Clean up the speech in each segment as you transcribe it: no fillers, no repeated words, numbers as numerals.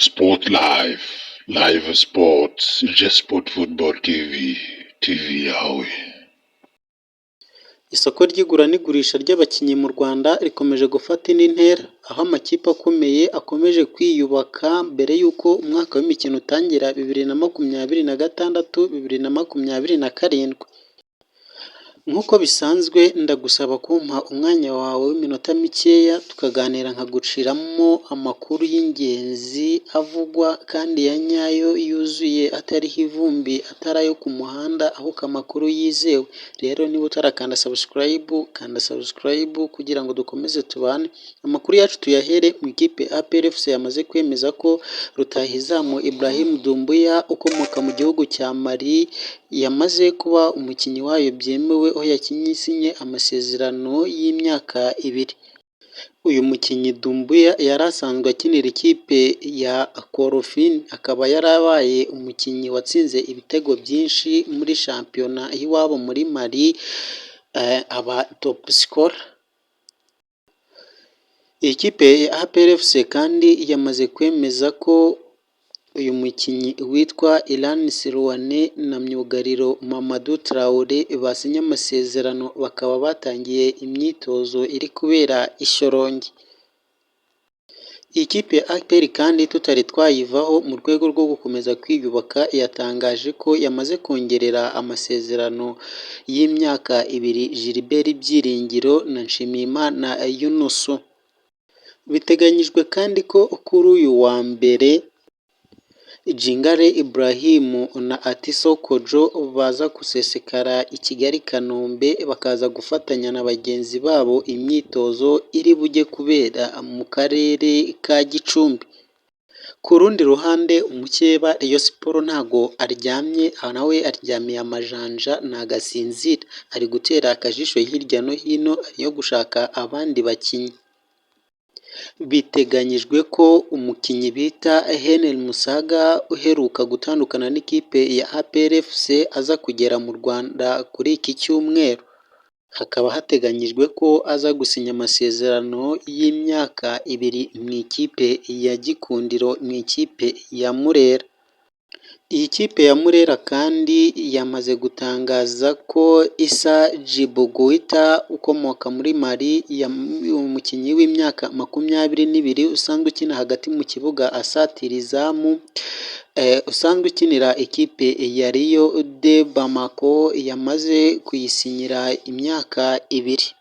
Sport Live, Live Sports, Sport Football TV, TV yawe. Isoko ry'igura n'igurisha ry'abakinnyi mu Rwanda rikomeje gufata indi ntera, aho amakipe akomeye akomeje kwiyubaka mbere y'uko umwaka w'imikino utangira 2026, 2027. Nk'uko bisanzwe, ndagusaba kumpa umwanya wawe w'iminota mikeya tukaganira, nkaguciramo amakuru y'ingenzi avugwa kandi ya nyayo yuzuye, atariho ivumbi, atari ayo ku muhanda, ahubwo amakuru yizewe. Rero niba utarakanda subscribe, kanda subscribe kugira ngo dukomeze tubane. Amakuru yacu tuyahere mu ikipe APR FC yamaze kwemeza ko rutahizamu Ibrahim Doumbia ukomoka mu gihugu cya Mali yamaze kuba umukinnyi wayo byemewe, aho yakinnye isinye amasezerano y'imyaka 2. Uyu mukinnyi Doumbia yari asanzwe akinira ikipe ya Korofini, akaba yarabaye umukinnyi watsinze ibitego byinshi muri shampiyona y'iwabo muri Mali, aba top scorer. Iyi kipe ya APR FC kandi yamaze kwemeza ko uyu mukinnyi witwa Iran Sirouane na myugariro Mamadou Traore basinye amasezerano, bakaba batangiye imyitozo iri kubera i Shyorongi. Iyi kipe ya APR kandi tutari twayivaho, mu rwego rwo gukomeza kwiyubaka yatangaje ko yamaze kongerera amasezerano y'imyaka 2 Gilbert Byiringiro na Nshimiyimana Yunusu. Biteganyijwe kandi ko kuri uyu wa mbere Jingare Ibrahim na Atiso Kojo baza gusesekara i Kigali Kanombe, bakaza gufatanya na bagenzi babo imyitozo iri bujye kubera mu karere ka Gicumbi. Ku rundi ruhande, umukeba Rayon Sports ntago aryamye, nawe aryamiye amajanja, ntago asinzira, ari gutera akajisho hirya no hino yo gushaka abandi bakinnyi. Biteganyijwe ko umukinnyi bita Henry Musaga uheruka gutandukana n'ikipe ya APR FC aza kugera mu Rwanda kuri iki cyumweru. Hakaba hateganyijwe ko aza gusinya amasezerano y'imyaka 2 mu ikipe ya Gikundiro, mu ikipe ya Murera. Iyi kipe ya Murera kandi yamaze gutangaza ko Issa Djibo Goita ukomoka muri Mali, umukinnyi w'imyaka 22 usanzwe ukina hagati mu kibuga asatira izamu, usanzwe ukinira ikipe ya Lion de Bamako, yamaze kuyisinyira imyaka 2.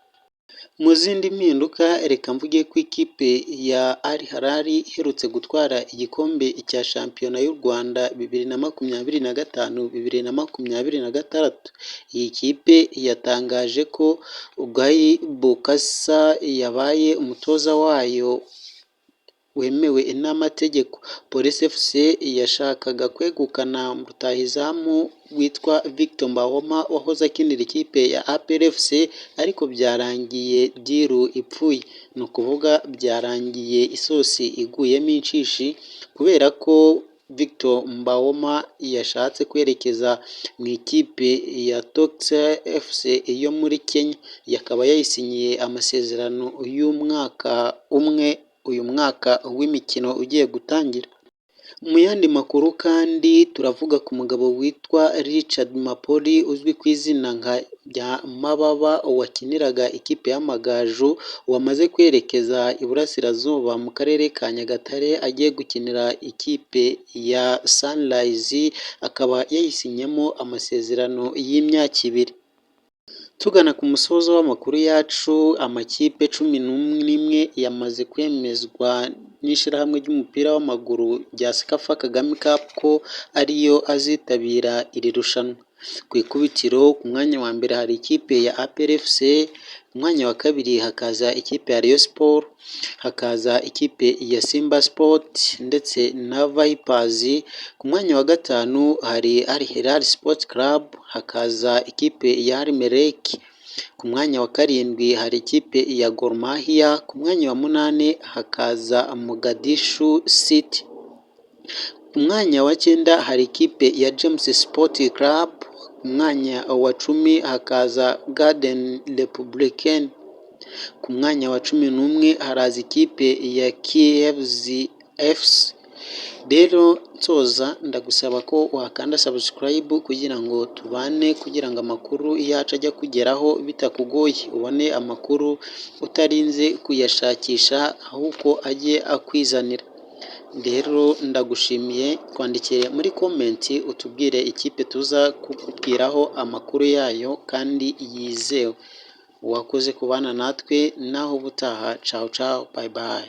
Mu zindi mpinduka, reka mvuge ko ikipe ya Al Hilal iherutse gutwara igikombe cya shampiyona y'u Rwanda 2025, 2026, iyi kipe yatangaje ko Guy Bukasa yabaye umutoza wayo wemewe n'amategeko. Police FC yashakaga kwegukana rutahizamu witwa Victor Mbaoma wahoze akinira ikipe ya APR FC, ariko byarangiye deal ipfuye. Ni ukuvuga byarangiye isosi iguyemo inshishi, kubera ko Victor Mbaoma yashatse kwerekeza mu ikipe ya Tusker FC yo muri Kenya, akaba yayisinyiye amasezerano y'umwaka umwe uyu mwaka w'imikino ugiye gutangira. Mu yandi makuru kandi turavuga ku mugabo witwa Richard Mapoli uzwi ku izina nka rya Mababa wakiniraga ikipe y'Amagaju, wamaze kwerekeza iburasirazuba mu karere ka Nyagatare agiye gukinira ikipe ya Sunrise, akaba yayisinyemo amasezerano y'imyaka 2. Tugana ku musozo w'amakuru yacu, amakipe 11 yamaze kwemezwa n'ishyirahamwe ry'umupira w'amaguru rya CECAFA Kagame Cup ko ariyo azitabira iri rushanwa. Ku ikubitiro, ku mwanya wa mbere hari ikipe ya APR FC, ku mwanya wa kabiri hakaza ikipe ya Rayon Sports, hakaza ikipe ya Simba Sports ndetse na Vipers, ku mwanya wa gatanu hari Al Hilal Sports Club, hakaza ikipe ya Al Merreikh, ku mwanya wa karindwi hari ikipe ya Gor Mahia, ku mwanya wa munani hakaza Mogadishu City. Ku mwanya wa cyenda hari ikipe ya James Sport Club, ku mwanya wa 10 hakaza Garde Républicaine, ku mwanya wa 11 haraza ikipe ya Kievs FC. Rero nsoza, ndagusaba ko wakanda subscribe kugira ngo tubane, kugira ngo amakuru yacu ajye akugeraho bitakugoye, ubone amakuru utarinze kuyashakisha, ahubwo ajye akwizanira. Rero ndagushimiye, twandikire muri comment utubwire ikipe tuza kukubwiraho amakuru yayo kandi yizewe. Wakoze kubana natwe, naho ubutaha, cawu cawu, bye bye.